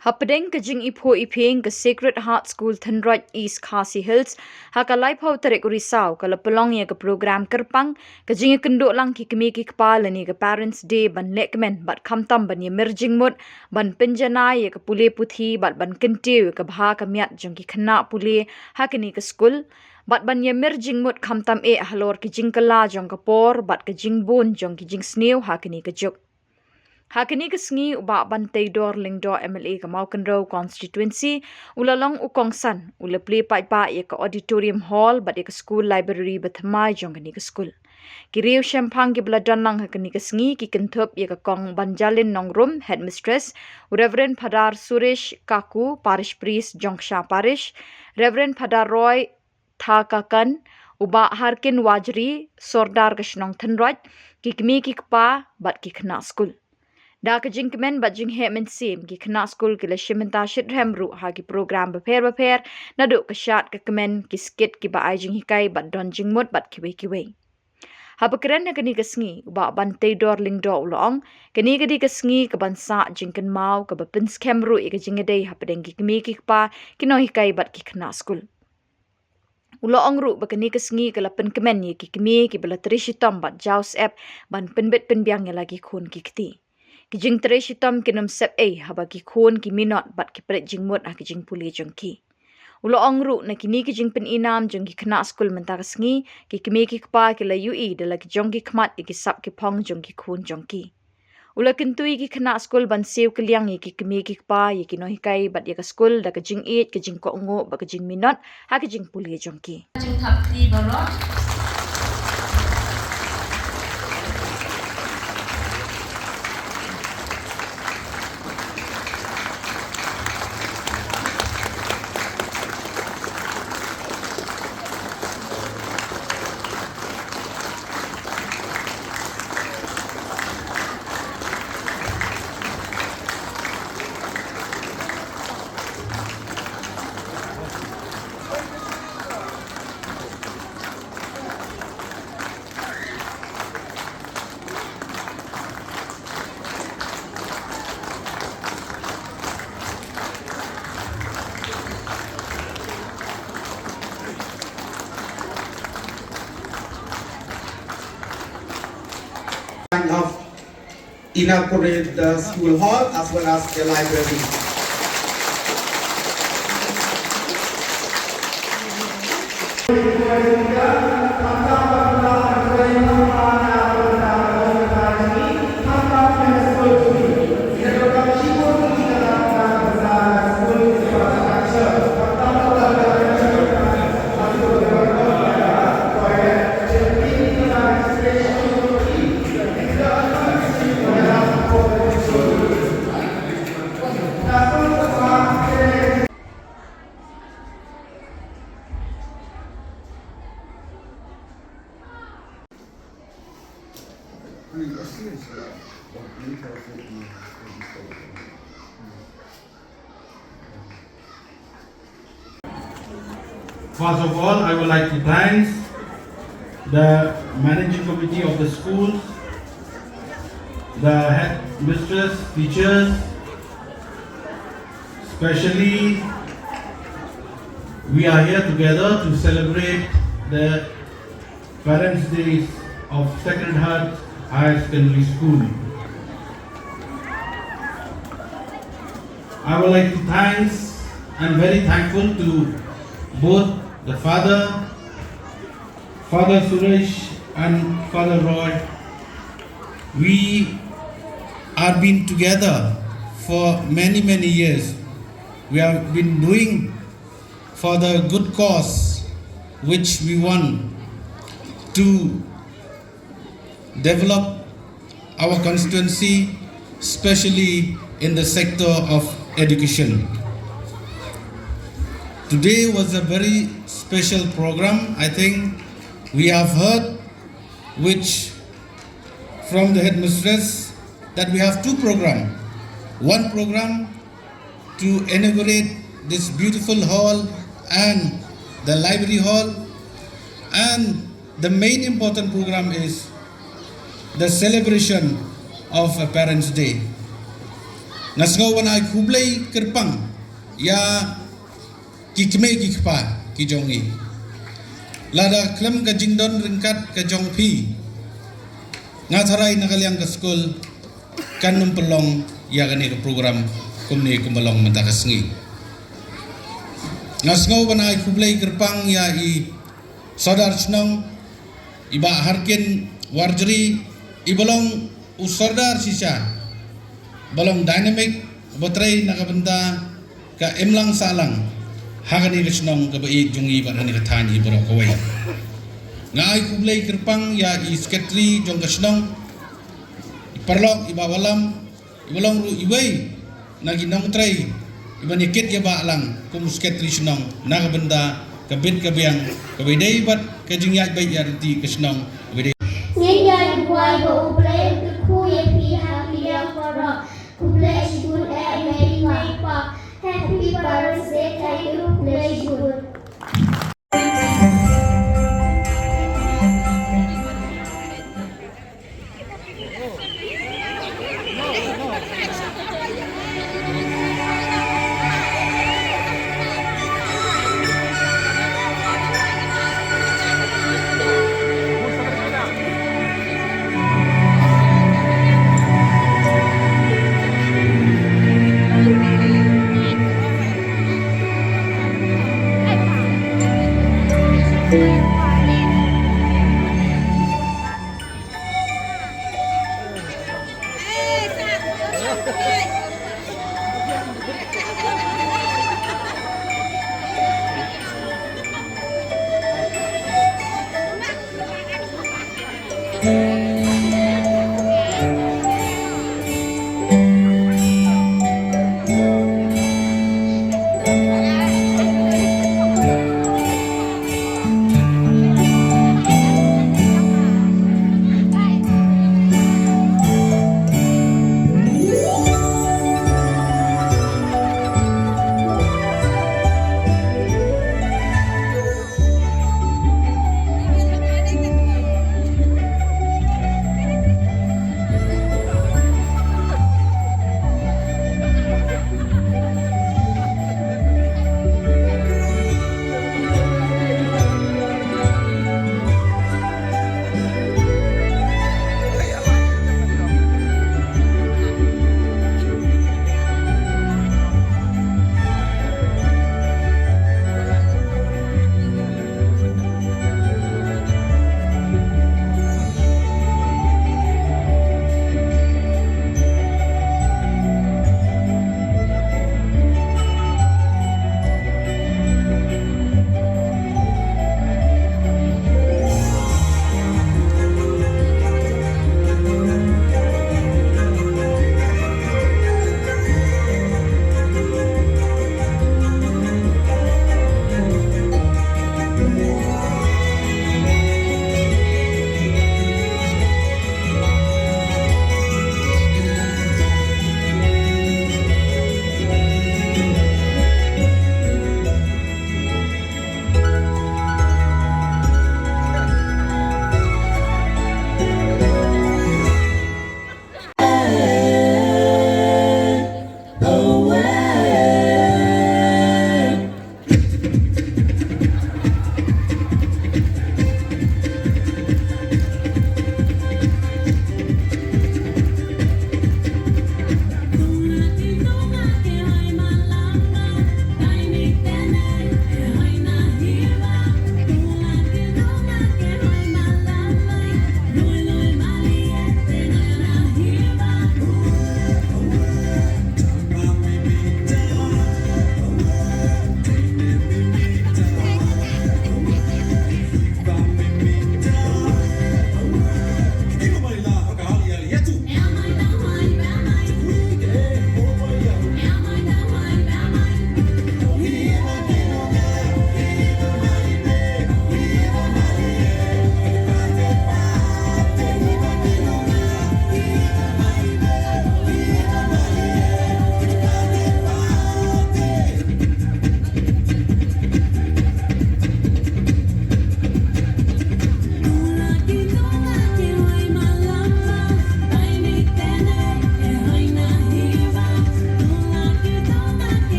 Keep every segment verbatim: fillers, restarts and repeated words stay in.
Hapdeng ka jingiphuh iphieng ka Sacred Heart School Thenroit, East Khasi Hills, ha ka laiphew tarik u Risaw ka la pynlong ïa ka program kyrpang ka jingïakynduh lang ki kmie ki kpa lane ka Parents' Day ban lehkmen bad khamtam ban ïamir jingmut ban pynjanai ïa ka pule puthi bad ban kyntiew ïa ka bha ka miat jong ki khynnah pule ha kane ka skul bad ban ïamir jingmut khamtam eh halor ki jingkylla jong ka por bad ka jingbun jong ki jingsniew ha kane ka juk. Ha kane ka sngi u Bah Banteidor Lyngdoh, M L A ka Mawkynrew Constituency, u la long u kongsan, u la plie paidbah ïa ka auditorium hall bad ïa ka school library ba thymmai jong kane ka skul. Ki riew shemphang kiba la don lang ha kane ka sngi ki kynthup ïa ka Kong Banjalin Nongrum, Headmistress, u Reverend Phadar Suresh Kaku, Parish Priest, Jongksha Parish, Reverend Phadar Roy Thakakan, u Bah Harkin Wajri, Sordar ka shnong Thenroit, ki kmie ki kpa bad ki khynnah skul. Da ka jingkmen bad jingheh mynsiem, ki khynnah skul ki la shim bynta shitrhem ruh ha ki program bapher bapher, naduh ka shad ka kmen, ki skit kiba ai jinghikai bad don jingmut bad kiwei kiwei. Haba kren ha kane ka sngi, u Bah Banteidor Lyngdoh u la ong, kane ka dei ka sngi kaban sah jingkynmaw, kaba pynskhem ruh ïa ka jingïadei hapdeng ki kmie ki kpa, ki nonghikai bad ki khynnah skul. U la ong ruh ba kane ka sngi ka la pynkmen ïa ki kmie kiba la trei shitom bad jaw syep ban pynbit pynbiang ïa la ki khun ki kti. Ki jingtrei shitom kin ym sep ei haba ki khun ki minot bad ki pret jingmut ha ki jingpule jong ki. U la ong ruh na kine ki jingpyni nam jong ki khynnah skul mynta ka sngi, ki kmie ki kpa ki la ïohi da la ki jong ki khmat ïa ki sap ki phong jong ki khun jong ki. U la kyntu ïa ki khynnah skul ban siew kylliang ïa ki kmie ki kpa, ïa ki nonghikai bad ïa ka skul da ka jingïeit, ka jingkohnguh bad ka jingminot ha ka jingpule jong ki. Jingthap kti baroh. Of inaugurate the school hall as well as the library. First of all, I would like to thank the managing committee of the schools, the headmistress, teachers, especially we are here together to celebrate the Parents' Day of Sacred Heart Higher Secondary School. I would like to thanks and very thankful to both the father, Father Suresh and Father Roy. We have been together for many, many years. We have been doing for the good cause which we want to develop our constituency, especially in the sector of education. Today was a very special program. I think we have heard which from the headmistress that we have two program. One program to inaugurate this beautiful hall and the library hall, and the main important program is the celebration of a Parents' Day. Nga sngew ban ai khublei kyrpang ïa ki kmie ki kpa ki jong ngi. Lada khlem ka jingdon ryngkat ka jong phi, nga tharai na ka liang ka skul kan ym pynlong ïa kane ka program kumne kumba long mynta ka sngi. Nga sngew ban ai khublei kyrpang ïa i Sordar Shnong, i Bah Harkin Warjri, iba long u Sordar shisha ba long dynamic, ba trei na ka bynta ka imlang sahlang ha kane ka shnong kaba ïeit jong ngi bad ha kane ka thaiñ hi baroh kawei. Nga ai khublei kyrpang ïa i secretary jong ka shnong, i paralok, i Bah Wallam, iba long ruh iwei na ki nongtrei iban ïakit ïabah lang kum u secretary shnong na ka bynta ka bit ka biang kaba ïadei bad ka jingïaid beit ïaid ryntih ka shnong kaba ïadei. Ngin ïa duwai ba U Blei un kyrkhu ïa phi ha ki liang baroh. Khublei shibun eh mei pa. Happy Parents Day to you. Khublei shibun.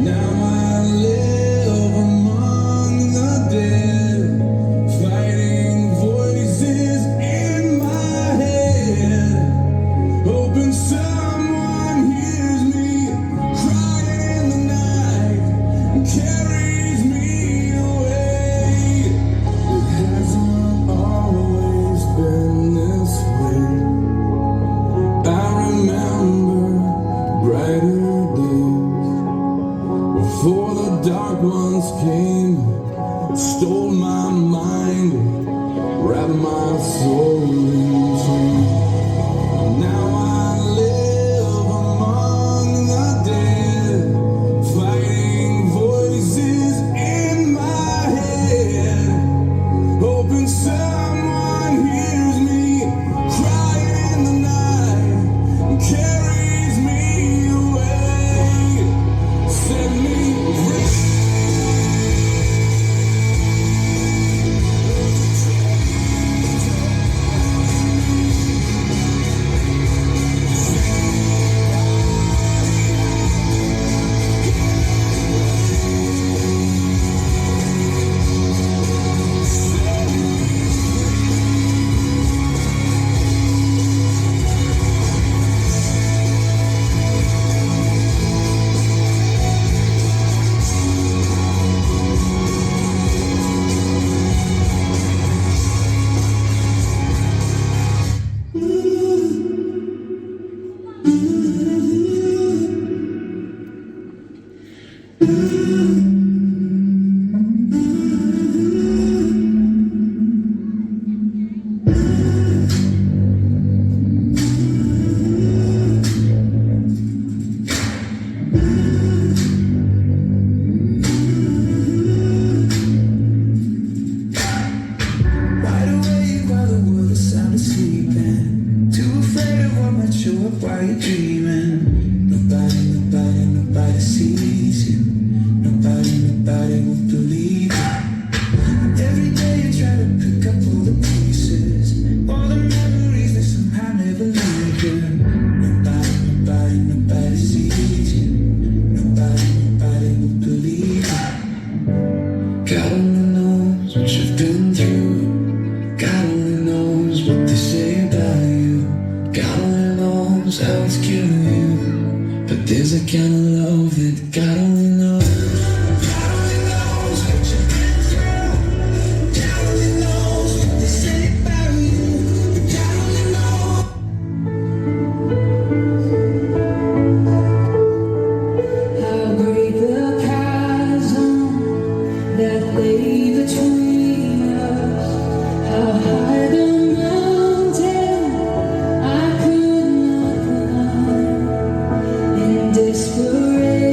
Now I live among the dead, fighting voices in my head, hoping someone hears me crying in the night and carries me away. It hasn't always been this way. I remember brighter days before the dark ones came, stole my mind, wrapped my soul in chains. Now I live among the dead, fighting voices in my head, hoping someone hears me crying in the night and carries me away. Set me free. Wide awake while the world is sound asleep, and too afraid of what might show up while you're dreaming. Nobody, nobody, nobody sees you. Nobody, nobody will believe you. Every day you try to pick up all the pieces, all the memories that somehow never leave you. Nobody, nobody, nobody sees you. Nobody, nobody will believe you. God only knows what you've been through. God only knows what they say about you. God only knows how it's killing you. But there's a kind of love that God only knows. God only knows what you've been through. God only knows what they say about you. But God only knows. How great the chasm that lay between us. How high the mountain I could not climb. In desperation,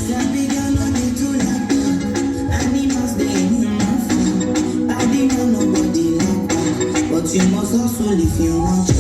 Sabi girl no dey too like that. Animals dey in human form. Body man nobody like that. But you must hustle if you want